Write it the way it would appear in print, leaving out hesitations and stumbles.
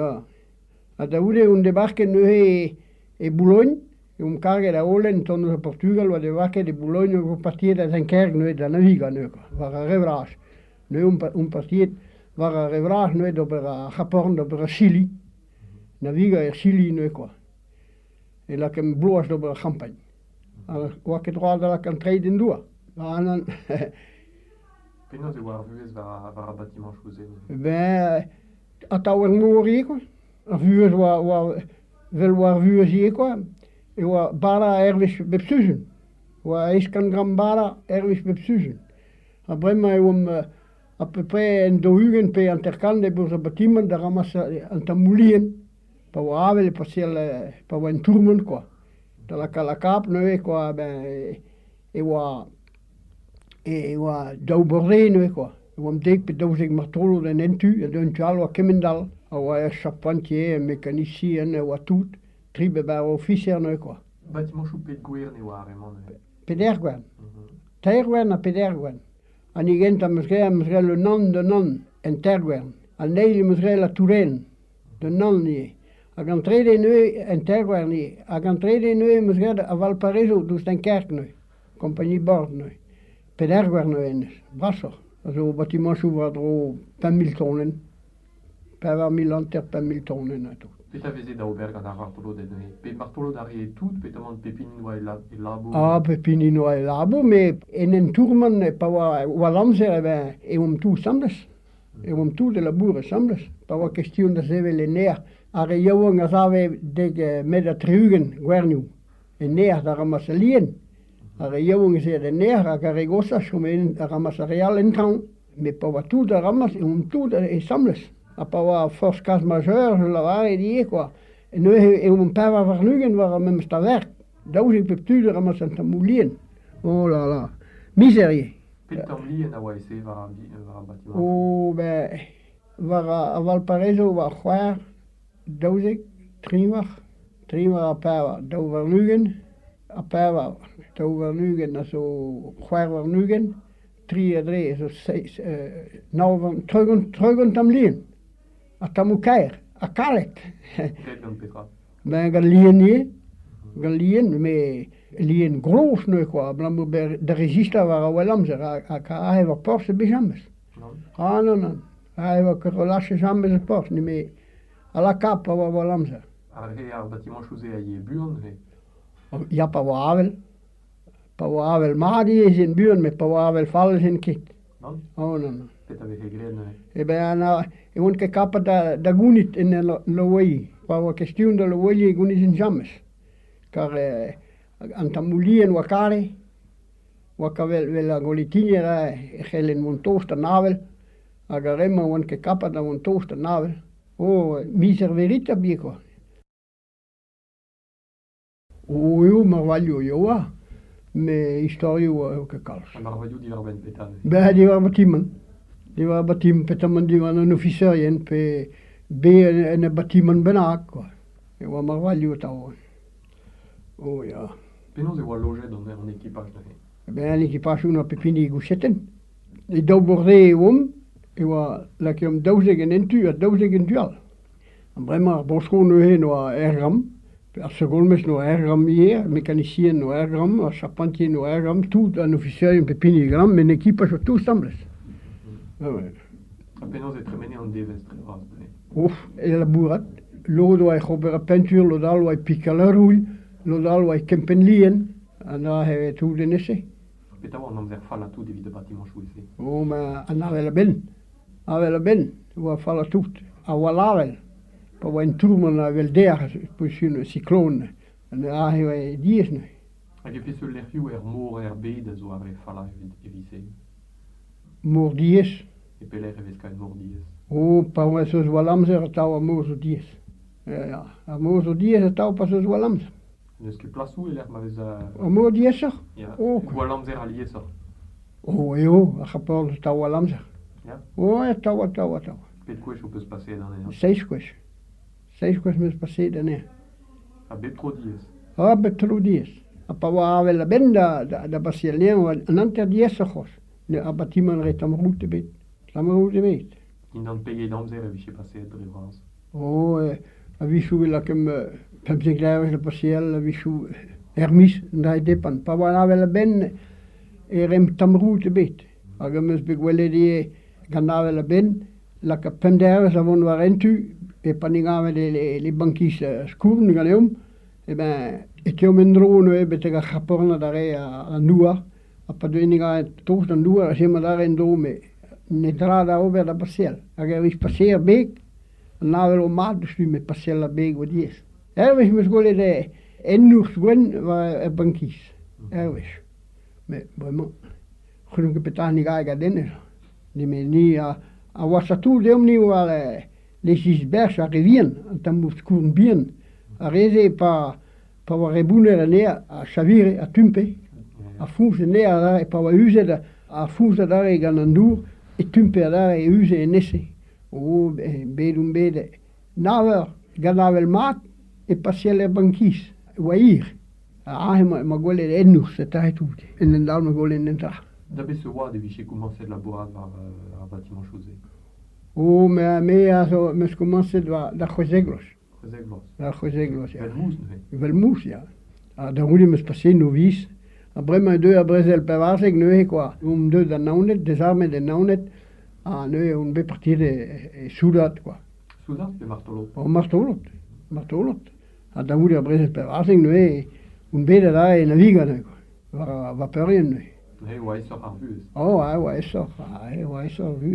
ya. Ha da c'houde on debarket neuze e Boulogne, e omp karget a holen tont eus Portugal oa debarket e Boulogne hag omp partiet da Dunkerque neuze da navigañ neuze kwa, war ar re vras. Neuze omp partiet war ar re vras neuze d'ober ar C'hap Horn, d'ober ar Chili. Navigañ er Chili neuze kwa. E lakaemp bloaz d'ober ar c'hampagn. Ha oa ket droad da lakaat an treid en douar. Ah nann. Penaos e oa ar vuhez war ar batimañchoù-se neuze? Ben, atav er mor ivez kwa. Ar vuhez oa oa 'vel oa ar vuhez ivez kwa. E oa bara hervez bep sizhun. Oa eizh kant gramm bara hervez bep sizhun. Ha bremañ e oamp à peu près en daou-ugent pe hanter-kant e-barzh ar batimant da ramasañ an tammoù lien. Pa oa avel e paseal pa oa en tourmant kwa. Da lakaat lakaat neuze kwa ben e oa e oa daou bordeen neuze kwa. E oamp dek pe daouzek martolod en un tu ha d'un tu all e oa kement-all. A oa ur charpentier, un mekanisien, e oa tout. Tri bevar ofiser neuze kwa. Batimañchoù pet gwern e oa ar re-mañ neuze? Peder gwern. Teir gwern ha peder gwern. An hini gentañ 'm eus graet 'm eus graet un an d'un an en teir gwern. An eil 'm eus graet la Touraine d'un an ivez. Hag an trede neuze en teir gwern ivez. Hag an trede neuze 'm eus graet a Valparaiso diouzh Dunkerque neuze. Compagnie bord neuze. Peder gwern neuze hennezh, brasoc'h. A zo batimañchoù war-dro 5 000 tonenn. 4 050, 5 000 tonenn ha tout. Petra veze da ober gant ar vartoloded neuze? Pe martolod a ree tout, peotramant pep hini oa e labour? Ah, pep hini oa e labour, met en un tourmant pa oa war amzer eh ben e oamp tout asambles. E oamp tout e labour asambles. Pa oa kestion da sevel en aer, ar re yaouank a save dek metr ha 60 gwernioù en aer da ramas al lien. Ar re yaouank ez eet en aer hag ar re goshañ chome da ramas ar re all en traoñ. Met pa oa tout da ramas e oamp tout asambles. Ha pa oa forzh kas majeur je lavaret ivez kwa. Neuze e oamp 24 war ar memes taverk. Daouzek pep tu da ramas an tammoù lien. Oh là là, mizer ivez. Pet tamm lien a oa e-se war ar batimant? Oh ben, war ar Valparaiso war c'hwec'h, 12, 18, 18 ha pevar, 22 ha pevar, 22 a zo 26, Tri a dre zo seizh, nav, 30, 30 tamm lien. Ha tammoù kaer, ha kalet. Graet gant petra? Ben gant lien ivez, gant lien, met lien gros neuze kwa, abalamour da rezistañ war ar well amzer hag aze war porzh ebet james. Non. Ah non, non, aze oa ket relâchet james e porzh, nemet a la kap pa oa wall amzer. Ar re ar batimañchoù-se a yee buan neuze? Ya, pa oa avel. Pa oa avel mat ivez ez buan, met pa oa avel fall ez ket. Nann? Oh nann, nann. Petra 'vefe graet neuze? Eh ben e oan ket kapat da gounit en Loeiz. Pa oa kestion da Loeiz e gounizin james. Kar an tammoù lien oa kare, oa ket 'vel ar goletinier e c'hellen mont tost d'an avel, hag ar re-mañ oant ket kapat da vont tost d'an avel. Oh, mizer veritabl ivez kwa. O eo marvailhoù eo oa, met istorioù eo ket kalz. Ha marvailhoù diwar-benn petra neuze? Ben diwar batimant. Diwar batimant, petamant diwar an ofiserien pe bet en ur batimant bennak kwa. E oa marvailhoù atav. Oh ya. Penaos e oa lojet an ekipaj neuze? Ben an ekipajoù n'oa pep hini e gouchetenn. E daou borde e oamp, e oa lakaomp 12 en un tu ha 12 en tu all. Bremañ ar boñsko neuze n'oa aergramm, ar segolmez n'oa aergramm ivez, ar mekanisien n'oa aergramm, ar charpentier n'oa aergramm, tout an ofiserien pep hini e gramm, met n'ekipaj tout asambles. Ah ouais. Ha penaos e tremene an devezh dre vras neuze? Ouf, e labourat. Lod oa ec'h ober ar peinture, lod all oa e pikal ar roul, lod all oa e kempenn lien, ha neuze e tout en ese. Petra oa an amzer fallañ tout evit ar batimañchoù-se? Oh, ma an avel a-benn. Avel a-benn e oa fall tout. A oa avel pa oa en tourmant avel dec'h peus un siklon aze e oa diaes neuze. Hag e peseurt lec'hioù er mor er bed a zo ar re fallañ evit se? Mor diaes. E pelec'h e vez kavet mor diaes? Oh, pa oa eus gwall amzer atav ar mor zo diaes. Ya, ar mor zo diaes atav pa 'z eus gwall amzer. N'eus ket plasoù e-lec'h ma vez... Ar mor diaesoc'h? Ya, Oh, gwall amzer aliesoc'h. Oh eo, ar c'hapor zo tav amzer. Ya. Oh, atav, atav, atav. Pet gwech ho peus paseet anezhañ? Seizh gwech. Seizh gwech 'm eus paseet anezhañ. Ha bep tro diaes? Ah, bep tro diaes. Ha pa oa avel a-benn da baseal anezhañ, an hanter diaesoc'h c'hoazh. Ar batimant 're tamm roud ebet. Tamm roud ebet. Dindan pegeit amzer e vije paseet dre vras? Oh, a-wechoù e lakaomp 15 devezh da baseal, a-wechoù er miz, an dra depend. Pa oa an avel a-benn e raemp tamm roud ebet. Hag am eus bet gwelet ivez gant avel a-benn lakaat pemp devezh da vont war un tu e pa ne gavet le bankiz skourn ganeomp, eh ben e teuomp en-dro neuze betek ar C'hapornad adarre an douar ha pa deuent ganet tost d'an douar ez eomp adarre en-dro met netra da ober da baseal. Hag evit paseal beg, an avel o mat deus met paseal ar beg oa diaes. Ur wech 'm eus gwelet un ours gwenn war er bankiz, ur wech. Met bremañ c'hellomp ket petra ni gae gant hennezh. Nemet ni a washañ tout deomp-ni war les icebergs ar re vihan, an tammoù skourn bihan. Ar re-se pa pa oa re bounner anezhañ a chavire, a tumpe, a foñs anezhañ adarre pa oa uzet ar foñs adarre gant an dour e tumpe adarre e uze en ese. Oh bet on bet nav eur gant avel mat e paseal er bankiz, e oa hir. Aze emañ gwelet ennouz eta tout, en hent-all emañ gwelet en hent-all. Da beseurt oad e vije komañset labourat war ar batimañchoù-se? Oh me me a zo 'm eus komañset war da 16 vloaz. 16 vloaz. Da 16 vloaz, ya. Evel mous neuze? Evel mous, ya. Ha da c'houde 'm eus paseet noviz. Ha bremañ e deu ar brezel 14 neuze kwa. Omp deuet da Naoned, dezarmet e Naoned, ha neuze on bet partiet e soudard kwa. Soudard pe martolod? Oh, martolod, martolod. Ha da c'houde ar brezel 14 neuze on bet adarre en Avigan neuze kwa. War ar vapeurien neuze. Neuze e oa aesoc'h ar vuhez. Oh, ah, oa aesoc'h, ah, oa aesoc'h ar vuhez.